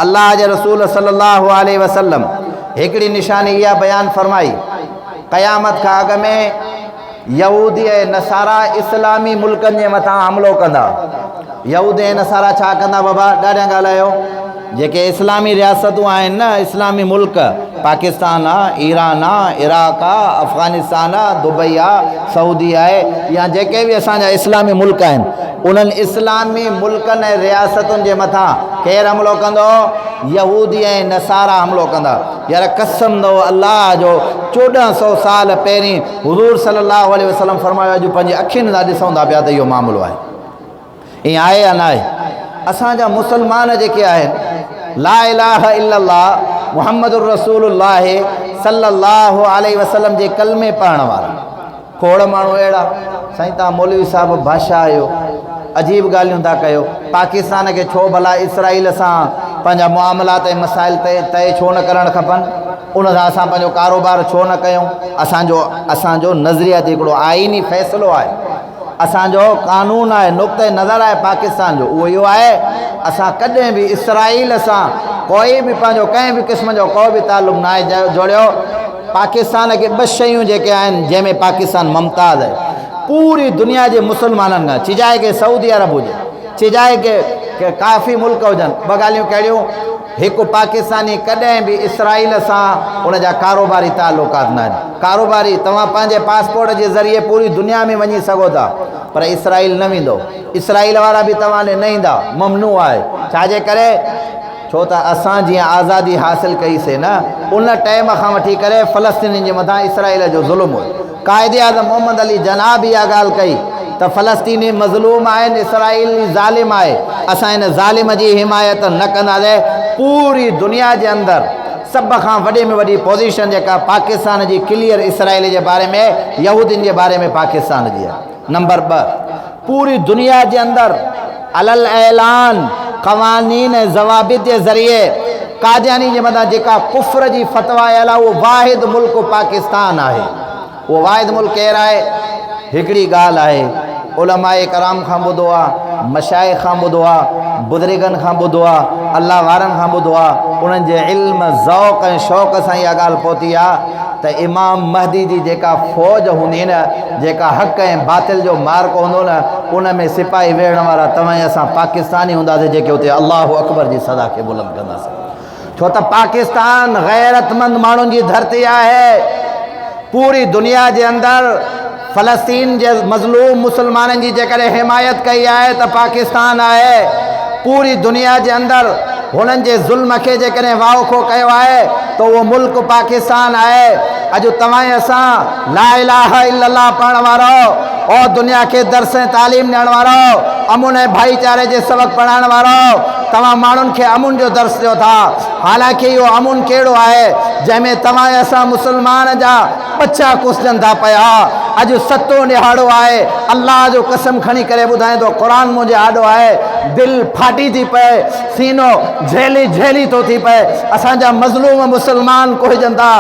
الله جي رسول صلي الله عليه وسلم هڪڙي نشاني اها بيان فرمائي، قيامت کان اڳ ۾ يهودي ۽ نصارا اسلامي ملڪن جي مٿان حملو ڪندا. يهودي ۽ نصارا ڇا ڪندا بابا؟ ڏاڍيان ڳالهايو. جيڪي اسلامي رياستون آهن نه، اسلامي ملڪ، پاڪستان آ، ايران آ، عراق آ، افغانستان آ، دبئي آ، سعودي آهي يا جيڪي به اسان جا اسلامي ملڪ آهن، انهن اسلامي ملڪن ۽ رياستن جي مٿان ڪير حملو ڪندو؟ يهودي ۽ نصارا حملو ڪندا. يار قسم اٿو الله جو 1400 سال پهرين حضور صلي الله عليه وسلم فرمايو اڄ پنهنجي اکين سان ڏسون ٿا پيا ته اهو معاملو آهي. ائين آهي يا ناهي؟ اسان جا مسلمان جيڪي آهن لا اله الا الله محمد رسول الله صلي الله عليه وسلم جي ڪلمي پڙهڻ وارا کوڙ ماڻهو اهڙا سائين توهان مولوي صاحب بادشاهه آهيو عجيب ڳالهيون ٿا ڪيو پاڪستان کي ڇو ڀلا اسرائيل سان پنهنجا معاملات ۽ مسائل طئي ڇو نه ڪرڻ کپن ان سان اسان پنهنجو ڪاروبار ڇو نه ڪيون اسانجو اسانجو نظرياتي هڪڙو آئيني فيصلو آهي اسانجو قانون آهي نقطه نظر آهي پاڪستان جو اهو اهو آهي اسان ڪڏهن به اسرائيل سان ڪوئي به پنهنجو ڪنهن به قسم جو ڪو به تعلق نه آهي جوڙيو پاڪستان کي ٻه شيون جيڪي آهن جنهن ۾ پاڪستان ممتاز آهي پوري دنيا جي مسلمانن کان چجائي ڪي سعودي عرب هجي چجائي ڪي ڪافي ملڪ هجن ٻه ڳالهيون ڪهڙيون هڪ پاڪستاني ڪڏهن به اسرائيل سان ان جا ڪاروباري تعلقات نه آهن ڪاروباري توهان پنهنجي پاسپورٽ جي ذريعي پوري دنيا ۾ وڃي سگهو ٿا پر اسرائيل نه ويندو اسرائيل وارا به توهان ڏي نه ايندا ممنوع آهي ڇاجي ڪري ڇو ته اسان جيئن آزادي حاصل ڪئي سي نه ان ٽئم کان وٺي ڪري فلسطينين جي مٿان اسرائيل جو ظلم هيو. قائد اعظم محمد علي جناح به اها ڳالهه ڪئي ته فلسطيني مظلوم آهن اسرائيل ظالم آهي اسان ان ظالم جي حمايت نه ڪنداسين. پوري دنيا جي اندر سڀ کان وڏي ۾ وڏي پوزيشن جيڪا پاڪستان جي ڪليئر اسرائيل جي باري ۾ يهودين جي باري ۾ پاڪستان جي آهي. نمبر 2 پوري دنيا جي اندر علي الاعلان قوانين ۽ ضوابط جي ذريعي قادياني جي مٿان جيڪا ڪفر جي فتويٰ آيل آهي اهو واحد ملڪ پاڪستان آهي. اهو واحد ملڪ ڪير آهي؟ هڪڙي ڳالهه آهي علماء ڪرام کان ٻڌو آ، مشائخ کان ٻڌو آ، بزرگن کان ٻڌو آ، الله وارن کان ٻڌو آ، انهن جي علم، ذوق ۽ شوق سان اها ڳالهه پهتي آ ته امام مهدي جي جيڪا فوج هوندي نه، جيڪا حق ۽ باطل جو معرڪو هوندو نه، ان ۾ سپاهي ويڙهڻ وارا توهان ۽ اسان پاڪستاني هونداسين جيڪي اتي الله اڪبر جي صدا کي بلند ڪنداسين. ڇو ته پاڪستان غيرتمند ماڻهن جي ڌرتي آهي. پوري دنيا جي اندر فلسطين جي مظلوم مسلمانن جي جيڪڏهن حمايت ڪئي آهي ته پاڪستان آهي. پوري دنيا جي اندر هنن جي ظلم کي جيڪڏهن واوکو ڪيو آهي ته اهو ملڪ پاڪستان آهي. اڄ توهان ۽ اسان لا اله الا الله پڙهڻ وارؤ، او دنيا کي درس ۽ تعليم ڏيڻ وارؤ، امن ۽ ڀائيچاري جي سبق پڙهائڻ وارؤ، توهان ماڻهن کي امن جو درس ڏيو ٿا. حالانڪه اهو امن ڪهڙو آهي جنهن ۾ توهان ۽ اسان مسلمان جا ٻچا ڪسجن ٿا پيا. اڄ ستون ڏهاڙو آهي. الله جو قسم کڻي ڪري ٻڌايان ٿو قرآن منهنجي آڏو آهي. دل ڦاٽي ٿي پئي. سينو جهلي جهلي ٿو ٿي پئي. اسان جا مظلوم مسلمان ڪوهجن ٿا.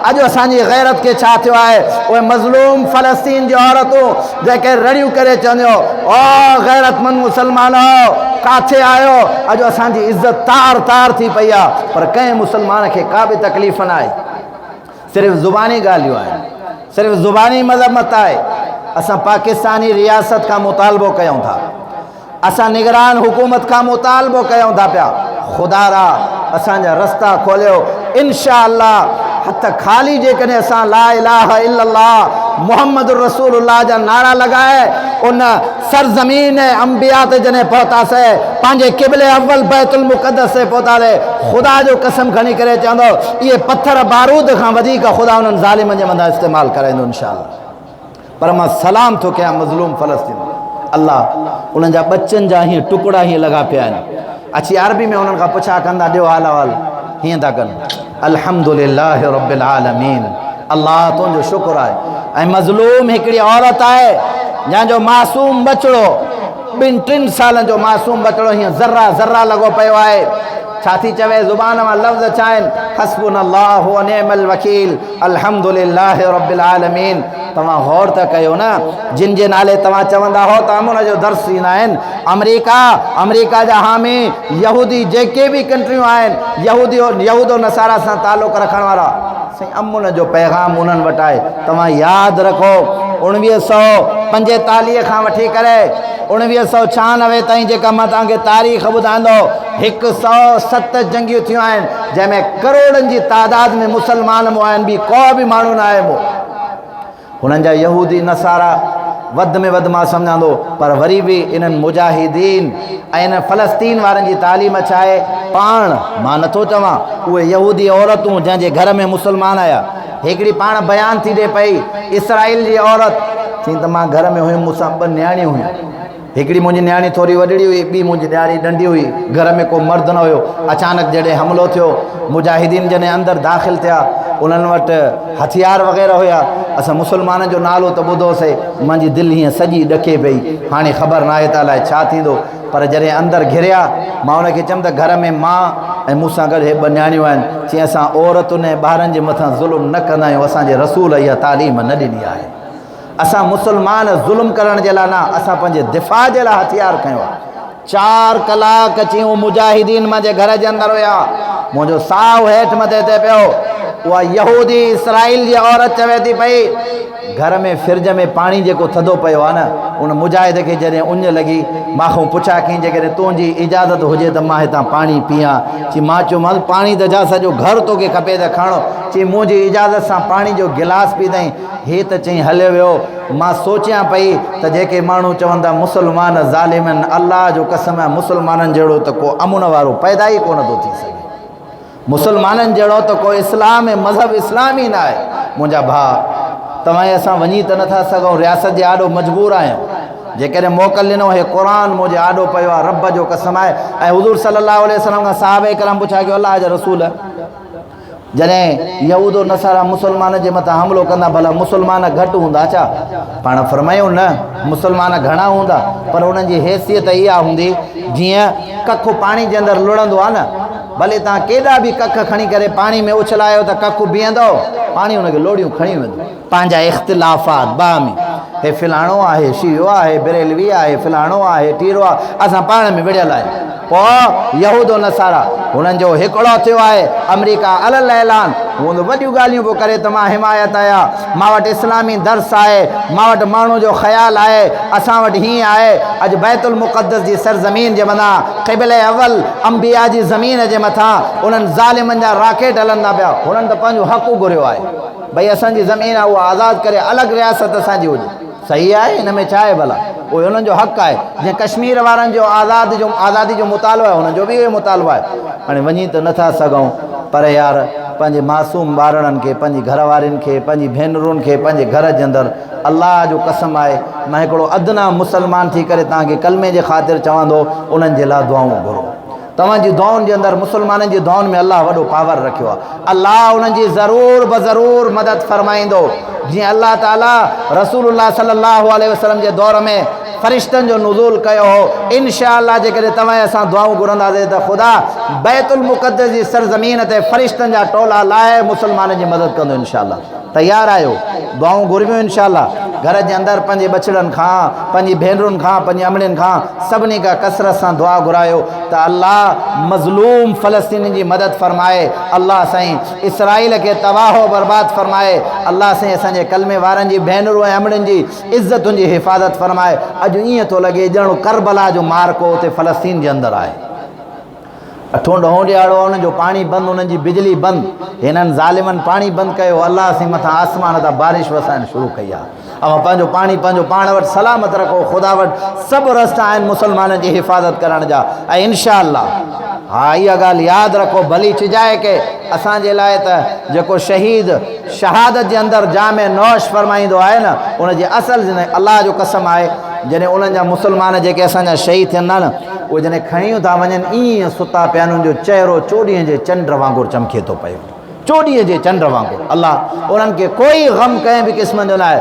اڄ اسان جي غيرت کي ڇا ٿيو آهي. اهي مظلوم فلسطين جون عورتون جيڪي رڙيون ڪري چونديون او غيرتمند مسلمانو ڪاٿي آهيو. اڄ اسان جي عزت تار تار ٿي پئي آهي پر ڪنهن مسلمان کي ڪا به تڪليف ناهي. صرف زباني ڳالهيون آهن. صرف زباني مذمت آهي. اسان پاڪستاني رياست کان مطالبو ڪيون ٿا. اسان نگران حڪومت کان مطالبو ڪيون ٿا پيا خدا را اسان جا رستا کوليو انشاء الله هٿ خالي جيڪڏهن اسان لا اله الا الله محمد رسول الله جا نعرا لڳائي ان سرزمين انبياء تي جڏهن پهتاسي پنهنجي قبلي اول بيت المقدس تي پهتاسي خدا جو قسم کڻي ڪري چوندو اهي پٿر بارود کان وڌيڪ خدا انهن ظالمن جي مٿان استعمال ڪرائيندو انشاء الله. پر مان سلام ٿو ڪيان مظلوم فلسطين الله انهن جا ٻچن جا هيئن ٽڪڙا هيئن لڳا پيا آهن اچي عربي ۾ انهن کان پڇا ڪندا ڏيو حال احوال هيئن ٿا ڪن الحمدلله رب العالمين الله تنهنجو شڪر آهي ۽ مظلوم هڪڙي عورت آهي جنهن جو معصوم ٻچڙو ٻن ٽن سالن جو معصوم ٻچڙو هيئن ذرا ذرا لڳو پيو آهي ڇا ٿي چوي زبان مان لفظ ڇا آهن حسبنا الله ونعم الوڪيل الحمدلله رب العالمين. توهان غور ته ڪيو نه، جن جي نالي توهان چوندا هئو ته امن جو درس ڏيندا آهن، آمريڪا، آمريڪا جا حامي، يهودي جيڪي به ڪنٽريون آهن، يهودي يهود و نصارا سان تعلق رکڻ وارا، سائين امن جو پيغام انهن وٽ آهي، توهان ياد رکو 1945 کان وٺي ڪري 1996 تائين جيڪا مان توهان کي تاريخ ٻڌائيندو 107 جنگيون ٿيون آهن جنهن ۾ ڪروڙن جي تعداد ۾ مسلمان مئا آهن ٻي ڪو به ماڻهو نه آهي مئو. هنن جا يهودي نصارا وڌ ۾ وڌ مان سمجهان ٿو پر وري به انهن مجاهدين ۽ انهن فلسطين وارن جي تعليم ڇا آهي پاڻ مان نٿو چوان اهي يهودي عورتون جنهن جي گهر ۾ مسلمان آيا هڪڙي پاڻ بيان ٿي ڏي پئي اسرائيل جي عورت چئي ته مان گهر ۾ هيم مون سان ٻه نياڻيون هيون هڪڙي منهنجي نياڻي ٿوري وڏڙي هئي، ٻي منهنجي نياڻي ننڍي هئي. گهر ۾ ڪو مرد نه هيو. اچانڪ جڏهن حملو ٿيو، مجاهدين جڏهن اندر داخل ٿيا، انهن وٽ هٿيار وغيره هيا. اسان مسلمانن جو نالو ته ٻڌوسي، منهنجي دل هيئن سڄي ڏڪي پئي. هاڻي خبر ناهي ته الائي ڇا ٿيندو. پر جڏهن اندر گهريا، مان ان کي چيم ته گهر ۾ مان ۽ مون سان گڏ هي ٻه نياڻيون آهن. چيائين اسان عورتن ۽ ٻارن جي مٿان ظلم نه ڪندا آهيون، اسان جي رسول اها تعليم نه ڏني آهي. اسان مسلمان ظلم ڪرڻ جي لاء نه اسان پنهنجي دفاع جي لاء هٿيار کنيو آهي. چار ڪلاڪ چيون مجاهدين منهنجي گهر جي اندر هيا منهنجو ساهه هيٺ مٿي ٿي پيو. اها يهودي اسرائيل جي عورت چوي ٿي پئي گهر ۾ فرج ۾ پاڻي جيڪو ٿڌو پيو آهي نه ان مجاهد کي جڏهن اڃ لڳي مان کان پڇا ڪيائين جيڪڏهن تنهنجي اجازت هجي ته مان هتان پاڻي پيان چي مان چيومانس پاڻي ته ڇا سڄو گهر توکي کپي ته کڻ چي منهنجي اجازت سان پاڻي جو گلاس پيتائين هي ته چئي هليو ويو. مان سوچيان پئي ته جيڪي ماڻهو چون ٿا مسلمان ظالم آهن، الله جو قسم آهي مسلمانن جهڙو ته ڪو امن وارو پيدا ئي ڪونه ٿو ٿي سگهي. مسلمانن جهڙو ته ڪو اسلام ۽ مذهب اسلام ئي نه آهي. منهنجا ڀاء توهان ۽ اسان وڃي ته نٿا سگهون، رياست جي آڏو مجبور آهيون. جيڪڏهن موڪل ڏنو هي قرآن منهنجي آڏو پيو آهي رب جو قسم آهي ۽ حضور صلي الله عليه وسلم کان صحابه ڪرام پڇا ڪيو الله جا رسول جڏهن يهود و نصارا مسلمانن جي مٿان حملو ڪندا ڀلا مسلمان گهٽ هوندا ڇا؟ پاڻ فرمايو نه مسلمان گهڻا هوندا پر انهن جي حيثيت اها هوندي جيئن ڪک پاڻي جي اندر لڙندو آهي نه ڀلي توهان ڪيڏا به ڪک کڻي ڪري پاڻي ۾ اڇلايو ته ڪک بيهندو پاڻي ان کي لوڙيون کڻي ويندو. پنهنجا اختلافات باهمي هي فلاڻو آهي شيعو آهي بريلوي آهي فلاڻو آهي ٽيرو آهي اسان پاڻ ۾ وڙهيل آهيون پوء يهود و نصارا هنن جو هڪڙو ٿيو آهي آمريڪا علي الاعلان هوند وڏيون ڳالهيون پيو ڪري ته مان حمايت آهيان مان وٽ اسلامي درس آهي مان وٽ ماڻهو جو خيال آهي اسان وٽ هيئن آهي اڄ بيت المقدس جي سرزمين جي مٿان قبله اول انبياء جي زمين جي مٿان انهن ظالمن جا راڪيٽ هلندا پيا هنن ته پنهنجو حق گهريو آهي ڀئي اسان جي زمين آهي اها آزاد ڪري الڳ رياست اسان جي هجي صحيح آهي ان ۾ ڇا آهي ڀلا اهو انهن جو حق آهي جيئن ڪشمير وارن جو آزاد جو آزادي جو مطالبو آهي انهن جو به اهو مطالبو آهي هاڻي وڃي ته نٿا سگهون پر يار پنهنجي معصوم ٻارڙن کي پنهنجي گهر وارين کي پنهنجي ڀينرن کي پنهنجي گهر جي اندر الله جو قسم آهي مان هڪڙو ادنا مسلمان ٿي ڪري توهان کي ڪلمي جي خاطر چوان ٿو انهن جي لاء دعائون گهرو توهان جي دعائن جي اندر مسلمانن جي دعائن ۾ الله وڏو پاور رکيو آهي الله انهن جي ضرور بضرور مدد فرمائيندو جيئن الله تعالي رسول الله صلي الله عليه وسلم جي دور ۾ فرشتن جو نزول ڪيو هو انشاء الله جيڪڏهن توهان اسان دعائون گهرنداسين ته خدا بيت المقدس جي سرزمين تي فرشتن جا ٽولا لاهي مسلمانن جي مدد ڪندو انشاء الله تيار آهيو دعائون گهربيون انشاء الله گهر جي اندر پنهنجي ٻچڙن کان پنهنجي ڀينرن کان پنهنجي امڙين کان سڀني کان ڪثرت سان دعا گهرايو ته الله مظلوم فلسطينين جي مدد فرمائي الله سائين اسرائيل کي تباهه و برباد فرمائي الله سائين اسان جي ڪلمي وارن جي ڀينرون ۽ امڙين جي عزتن جي حفاظت فرمائي اڄ ائين ٿو لڳي ڄڻ ڪربلا جو معرڪو اتي فلسطين جي اندر آهي. اٺون ڏهون ڏيهاڙو آ انهن جو پاڻي بند انهن جي بجلي بند هنن ظالمن پاڻي بند ڪيو الله سين مٿان آسمان تان بارش وسائڻ شروع ڪئي آ اوهان پنهنجو پاڻي پنهنجو پاڻ وٽ سلامت رکو خدا وٽ سڀ رستا آهن مسلمانن جي حفاظت ڪرڻ جا ۽ انشاء الله ها اها ڳالهه ياد رکو ڀلي چجائي ڪي اسان جي لاء ته جيڪو شهيد شهادت جي اندر جام نوش فرمائيندو آهي نه ان جي اصل زندگي الله جو قسم آهي جڏهن انهن جا مسلمان جيڪي اسان جا شهيد ٿين ٿا نه اهي جڏهن کڻيون ٿا وڃن ائين ستا پيا آهن انهن جو چهرو چوڏهينء جي چنڊ وانگر چمڪي ٿو پيو چوڏهينء جي چنڊ وانگر الله انهن کي ڪوئي غم ڪنهن به قسم جو ناهي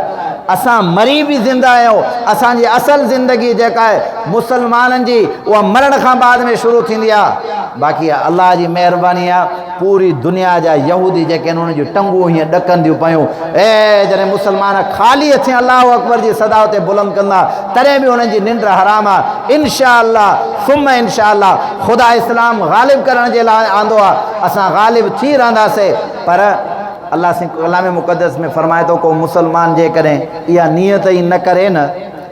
اسان مري به زنده آهيون اسان جي اصل زندگي جيڪا آهي مسلمانن جي اها مرڻ کان بعد ۾ شروع ٿيندي آهي باقي الله جي مهرباني آهي. پوري دنيا جا يهودي جيڪي آهن انهن جون ٽنگون هيئن ڏڪنديون پيون. اي جڏهن مسلمان خالي هٿين الله اڪبر جي صدا اتي بلند ڪندا تڏهن به انهن جي ننڊ حرام آ. انشاء الله ثم انشاء الله خدا اسلام غالب ڪرڻ جي لاء آندو آ اسان غالب ٿي رهنداسي پر الله سائين ڪلام مقدس ۾ فرمائي ٿو ڪو مسلمان جيڪڏهن اها نيت ئي نه ڪري نه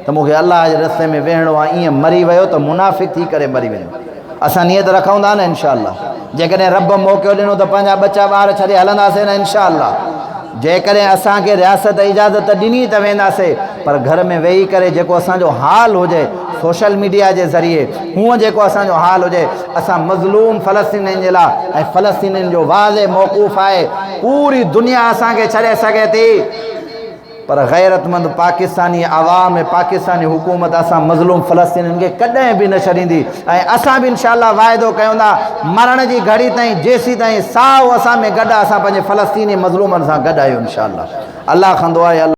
ته مون کي الله جي رستي ۾ ويهڻو آ ائين مري ويو ته منافق ٿي ڪري مري ويندو. اسان نيت رکون ٿا نه انشاء الله جيڪڏهن رب موقعو ڏنو ته پنهنجا ٻچا ٻار ڇڏي هلنداسين نه انشاء الله جيڪڏهن اسان کي رياست اجازت ڏني ته وينداسين پر گهر ۾ ويهي ڪري جيڪو اسان جو حال هجي سوشل ميڊيا جي ذريعي هونء جيڪو اسان جو حال هجي اسان مظلوم فلسطينين جي لاء ۽ فلسطينين جو واضح موقوف آهي پوري دنيا اسان کي ڇڏي سگهي ٿي پر غيرتمند پاڪستاني عوام ۽ پاڪستاني حڪومت اسان مظلوم فلسطينين کي ڪڏهن به نه ڇڏيندي ۽ اسان به انشاء الله واعدو ڪيون ٿا مرڻ جي گهڙي تائين جيسيتائين ساهه اسان ۾ گڏ آهي اسان پنهنجي فلسطيني مظلومن سان گڏ آهيون انشاء الله الله کان دعا آهي الله.